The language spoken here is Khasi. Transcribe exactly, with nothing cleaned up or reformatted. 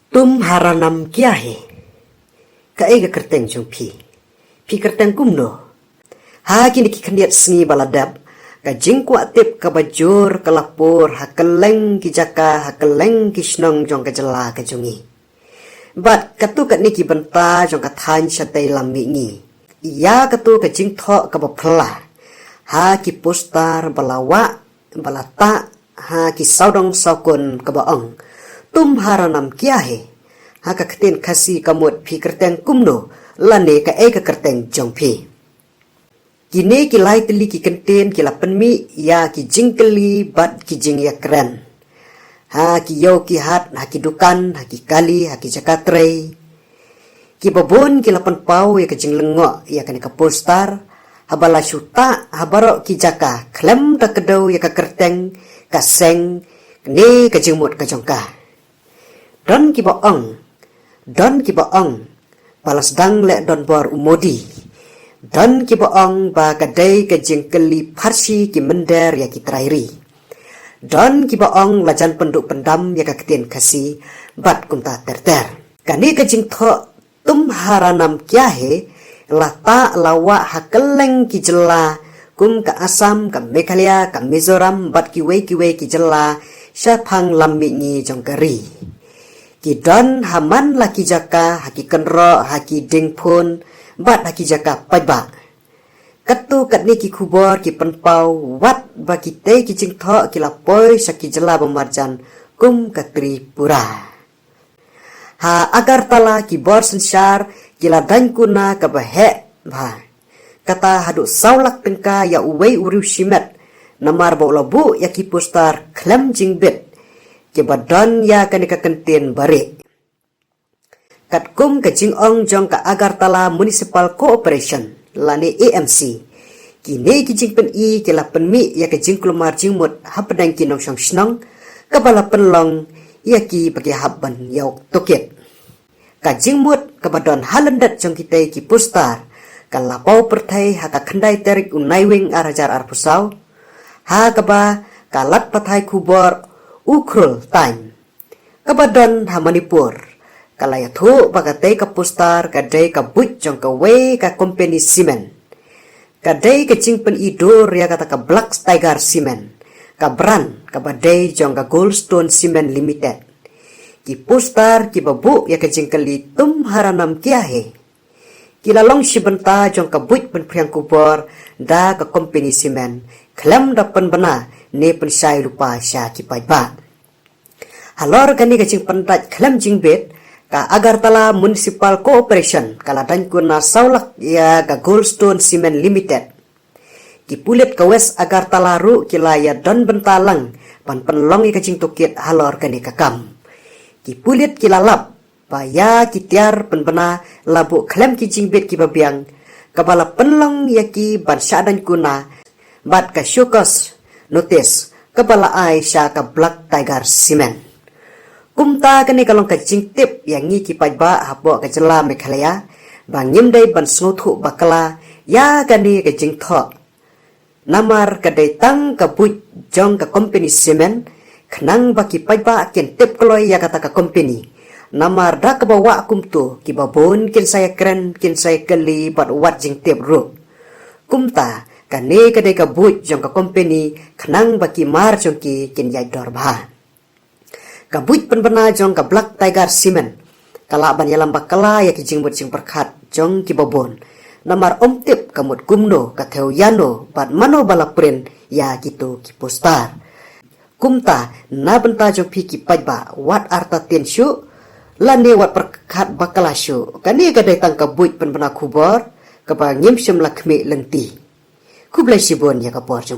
Tum hara nam kya hai? Kaei ka kyrteng jong phi? Phi kyrteng kumno? Ha kine ki khyndiat sngi ba la dep, ka jingkwah tip kaba jur ka la pur ha kylleng ki jaka, ha kylleng ki shnong jong ka jylla ka jong ngi. Bad katto katne ki bynta jong ka thaiñ shatei lam mihngi, ïa katto ka jingthoh kaba phylla ha ki poster ba la wah, ba la tah ha ki sawdong sawkun kaba ong, tum hara nam kya hai? Ha ka ktien Khasi ka mut phi kyrteng kumno, lane kaei ka kyrteng jong phi. Kine ki lai tylli ki kyntien ki la pynmih ïa ki jingkylli bad ki jingïakren ha ki ïew ki hat, ha ki dukan, ha ki kali, ha ki jaka trei. Kiba bun ki la pynpaw ïa ka jinglyngngoh ïa kane ka poster haba la shu tah ha baroh ki jaka khlem da kdew ïa ka kyrteng, ka seng ne ka jingmut ka jong ka. Don kiba ong, don kiba ong ba la sdang leh donbor u Modi. Don kiba ong ba ka dei ka jingkylli pharshi ki mynder ïa ki trai ri. Don kiba ong la jan pynduh pyndam ïa ka ktien Khasi, bad kumta ter ter. Kane ka jingthoh tum hara nam kya hai la tah, la wah ha kylleng ki jylla kum ka Assam, ka Meghalaya, ka Mizoram bad kiwei kiwei ki jylla shaphang lam mihngi jong ka ri. Ki don ha man la ki jaka, ha ki kynroh, ha ki diengphone bad ha ki jaka paidbah. Katto katne ki khubor ki pynpaw wat ba kitei ki jingthoh ki la poi sha ki jylla ba marjan kum ka Tripura. Ha Agartala ki bor synshar ki la daiñ kuna kaba heh bha, kata haduh saw lak tyngka ïa uwei u riewshimet, namar ba u la buh ïa ki poster khlem jingbit kiba don ïa kane ka kyntien barieh. Katkum ka jingong jong ka Agartala Municipal Corporation lane A M C, kine ki jingpyni ki la pynmih ïa ka jingkulmar jingmut hapdeng ki nongshong shnong, kaba la pynlong ïa ki ba ki hap ban ïoh tohkit. Ka jingmut kaba don ha lyndet jong kitei ki poster ka la paw pyrthei ha ka khyndai tarik u Naiwieng ar hajar arphew saw, ha kaba ka lad pathai khubor Ukhrul Time kaba don ha Manipur ka la ïathuh ba katei ka poster ka dei ka buit jong kawei ka kompeni simen. Ka dei ka jingpyni dur ïa kata ka Black Tiger Cement, ka brand kaba dei jong ka Goldstone Cement Limited. Ki poster kiba buh ïa ka jingkylli tum hara nam kya hai, ki la long shi bynta jong ka buit pynphriang khubor da ka kompeni simen khlem da pynbna ne pynshai lypa sha ki paidbah. Halor kane ka jingpyndait khlem jingbit, ka Agartala Municipal Corporation ka la daiñ kuna saw lak ïa ka Goldstone Cement Limited. Ki pulit ka West Agartala ruh ki la ïadon bynta lang ban pynlong ïa ka jingtohkit halor kane ka kam. Ki pulit ki la lap ba ïa ki tiar pynbna la buh khlem ki jingbit kiba biang, kaba la pynlong ïa ki ban shah daiñ kuna bad ka show cause notice kaba la ai sha ka Black Tiger Cement. Kumta kane ka long ka jingtip ïa ngi ki paidbah hapoh ka jylla Meghalaya ba ngim dei ban sngewthuh bakla ïa kane ka jingthoh. Namar ka dei tang ka buit jong ka kompeni simen, khnang ba ki paidbah kin tip kloi ïa kata ka kompeni. Namar da kaba wah kumto kiba bun kin sa ïakren, kin sa ïakylli bad wat jingtip ruh. Kumta kane ka dei ka buit jong ka kompeni khnang ba ki mar jong ki kin ïaid dor bha. Ka buit pynbna jong ka Black Tiger Cement ka lah ban ïalam bakla ïa ki jingmut jingpyrkhat jong kiba bun. Namar ym tip ka mut kumno, ka thew ïano bad mano ba la print ïa kito ki poster. Kumta na bynta jong phi ki paidbah, wat artatien shuh lane wat pyrkhat bakla shuh. Kane ka dei tang ka buit pynbna khubor kaba ngim shym la khmih lynti. Khublei shibun ïa ka por jong